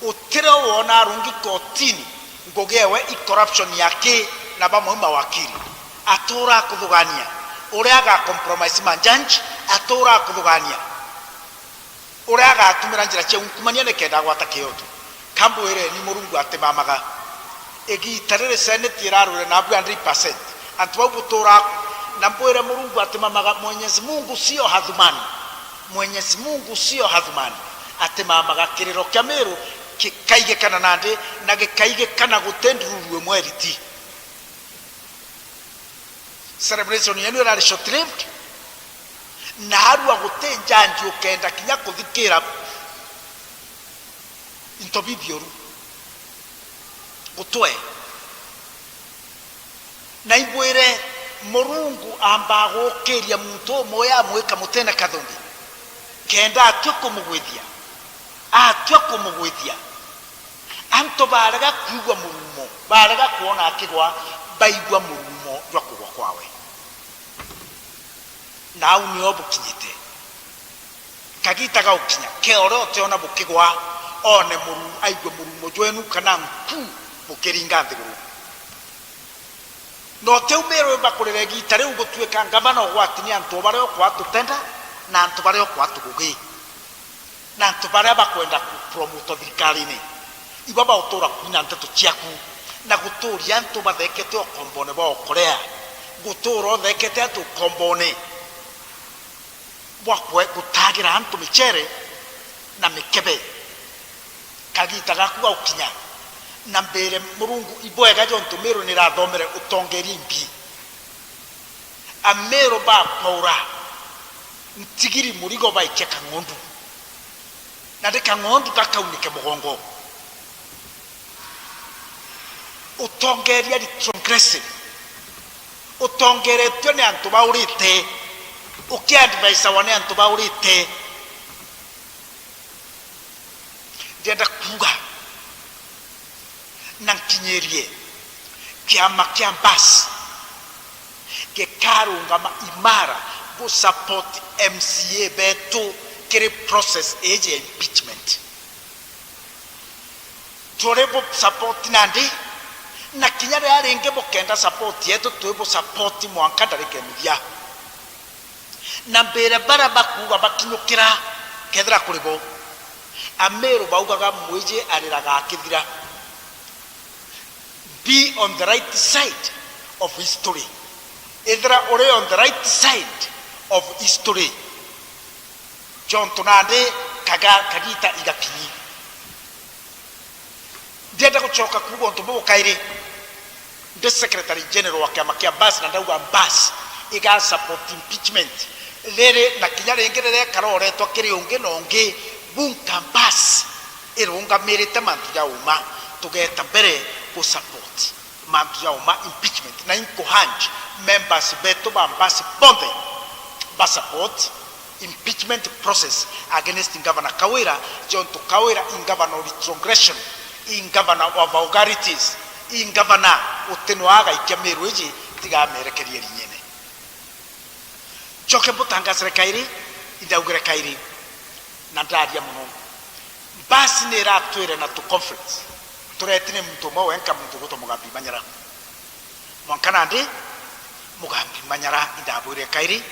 Utire wona arungi kotini, ngugi ewe i corruption ya ki na bamwe mawakiri. Atura akuthugania. Uria aga compromise ma judge, atura akuthugania. Uria agatumira njira cia unkumania nikenda agwata kiotu. Kambwireni, Murungu atimamaga. Igiita riri senate irarwire nabu hundred percent. Antu bau butura aku. Na mbwire, Murungu atimamaga, Mwenyezi Mungu sio hadhumani. Mwenyezi Mungu sio hadhumani. Atimamaga. Kiriro kia Miru gikaigikana nandi, na gikaigikana guti ndururu imwe iriti. Celebration yenu irari short lived, na arua guti njanji ukenda kinya kuthikira into bibioru. Gutwe. Na imbwire, Murungu ambaa gukiria muntu umwe amwika mutene kathumbi, kenda atua kumugwithia. Atua kumugwithia. Antu barega kwigua murumo, barega kwona akigwa, baigua murumo jwa kugwa kwawe. Na au nio bukinyite. Kagiita gaukinya, ke uria uteona bukigwa, one muru-, aigue murumo jwenu kana nku Bukiringa nthiguru. Na uti umiro bakurira igiita riu gutuika ngavana ugwati ni antu baria ukwatutenda na antu baria ukwatugugi. Na antu baria bakwenda ku-, promote thirikarine, ibo bautura kuina nteto ciaku na guturia antu bathekete ukombone bwa ukorea, gutura uthekete antu ukombone bwa kwe-, gutagira antu michere na mikebe. Kagiita gaku gaukinya, na mbire Murungu ibwega jontu Miru nirathomere utongeria imbi. Amiru bakwaura ntigiri murigo baikia kang'ondu, na ndi kang'ondu gakaunike mugongo. Utongeria retrogressive, utongeretue ni antu baurite, ukiadvisawa ni antu baurite. Ndienda kuuga na nkinyirie, kiama kia Mbas gikarungama imara gu support M C A betu kiri process iji ya impeachment. Turi bu support nandi, na kinya riria ringi bukenda support yetu, twi bu support mwanka ndarika ya muthia. Na mbire baria bakuuga bakinyukira, kethira kuri bo, Amiru baugaga, "Mwiji ariraga akithira." Be on the right side of history. Ethira uri on the right side of history, jontu nandi kaga-, kagiita igakinyi. Ndienda gucoka kuuga untu buu kairi. Ndi Secretary General wa kiama kia Mbas, na ndauga Mbas iga support impeachment. Riri na kinya ringi riria ikaroretwa kiri ungi na ungi, bunka Mbas irungamirite mantu ja uma, tugeta mbere gu support mantu ja uma, impeachment. Na inkuhurge members betu ba Mbas bonthe ba support impeachment process against Governor Kawira, jontu Kawira i governor of retrogression, i governor of vulgarities, i governor utinwa agaikia Miru iji tiga amerekerie rinyene. Ncoke mbutangasire kairi, indaugire kairi, na ndaria mono. Mbas ni iratwire na tu conflicts. Tureti ni muntu umwe wenka, muntu ugwitwa Mugambi Manyara. Mwanka nandi, Mugambi Manyara, indabwire kairi,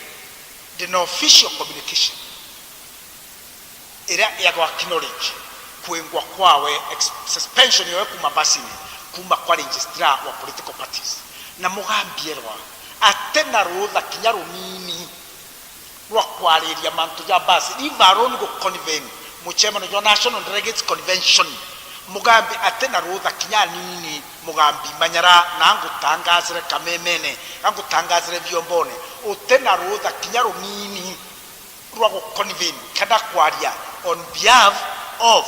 ndi na official communication iria ya gwa acknowledge kwingwa kwawe, ex-, suspension yawe kuma Mbasini, kuma kwa registrar wa political parties. Na Mugambi erwa ati na rutha kinya runini rwa kwariria mantu ja Mbas, leave alone gu convene mucemanio jwa National Delegates Convention. Mugambi ati na rutha kinya anini, Mugambi Manyara, na angutangasire kamemene, angutangasire biombone, uti na rutha kinya runini rwa gu convene kana kwaria on behalf of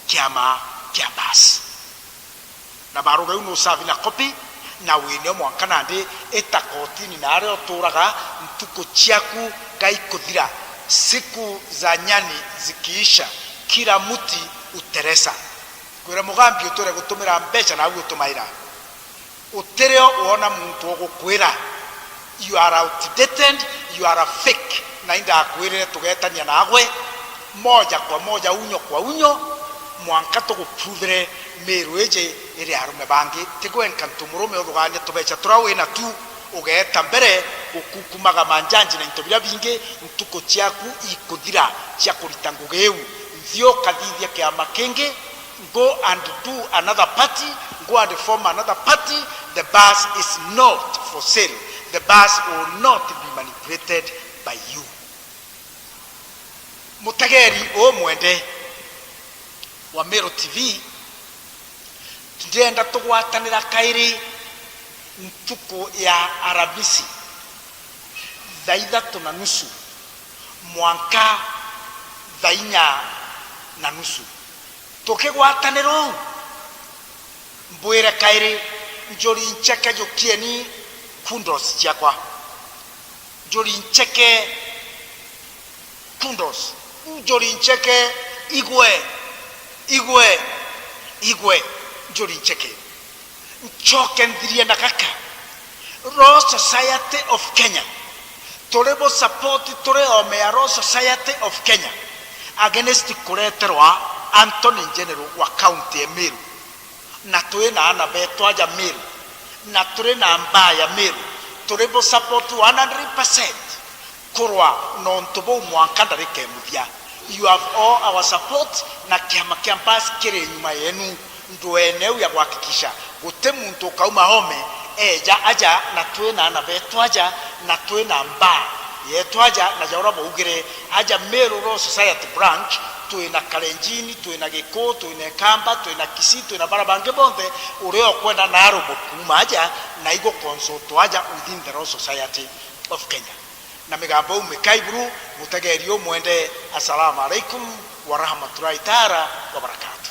kiama kia Mbas. Na baruga iu nusavi na copy, na winio mwanka nandi ita kotini na aria uturaga, ntuku ciaku gaikuthira, siku za nyani zikiisha, kila mti uteresa. Kwira Mugambi utwire gutumira mbeca na au utumaira. Utirio wona muntu ugukwira, "You are outdated, you are a fake," na indakwirire tugetania nagwe moja kwa moja, unyo kwa unyo, mwanka tugupruvire Miru iji iri arume bangi. Tigwenka ntu murume uthugania tubeca turia wina tu, ugeeta mbere gukukumaga manjanji na into biria bingi, ntuku ciaku ikuthira cia kurita ngugi iu. Nthi ukathithia kiama kingi, go and do another party, go and form another party. The Mbas is not for sale. The Mbas will not be manipulated by you. Mutegeri umwende wa Meru T V, ndirenda tugwatanira kairi ntuku ya Aramisi thaa ithatu na nusu mwanka thaa inya na nusu. Tukigwatanira uu, mbwire kairi, njuri ncheke, jukieni kudos ciakwa. Njuri ncheke, kudos. Njuri ncheke, igwe, igwe, igwe. Njuri ncheke. Ncoke nthirie na gaka. Royal Society of Kenya. Turi bu support, turi ome ya Royal Society of Kenya against kureterwa Attorney General wa county ya Meru. Na twi na ana beetwa aja Meru, na turi na mbaa ya Meru, turi bo support one hundred percent kurwa na untu buu mwanka ndarika imuthia. You have all our support, na kiama kia Mbas kiri nyuma yenu ndwene iu ya gwakikisha guti muntu ukauma home eja aja, na twi na ana beetwa aja, na twi na mbaa yeetwa aja, na ja uria baugire aja Meru Royal Society branch, twi na Kalenjini, twi na Gikuu, twi na Ikamba, twi na Kisii, twi na bara bangi bonthe, uria ukwenda na arumo kuuma aja, na igu consult aja within the Royal Society of Kenya. Na migambo iu mikai buru, mutegeeri umwende. Assalamu alaikum warahmatullahi taala wabarakatuh.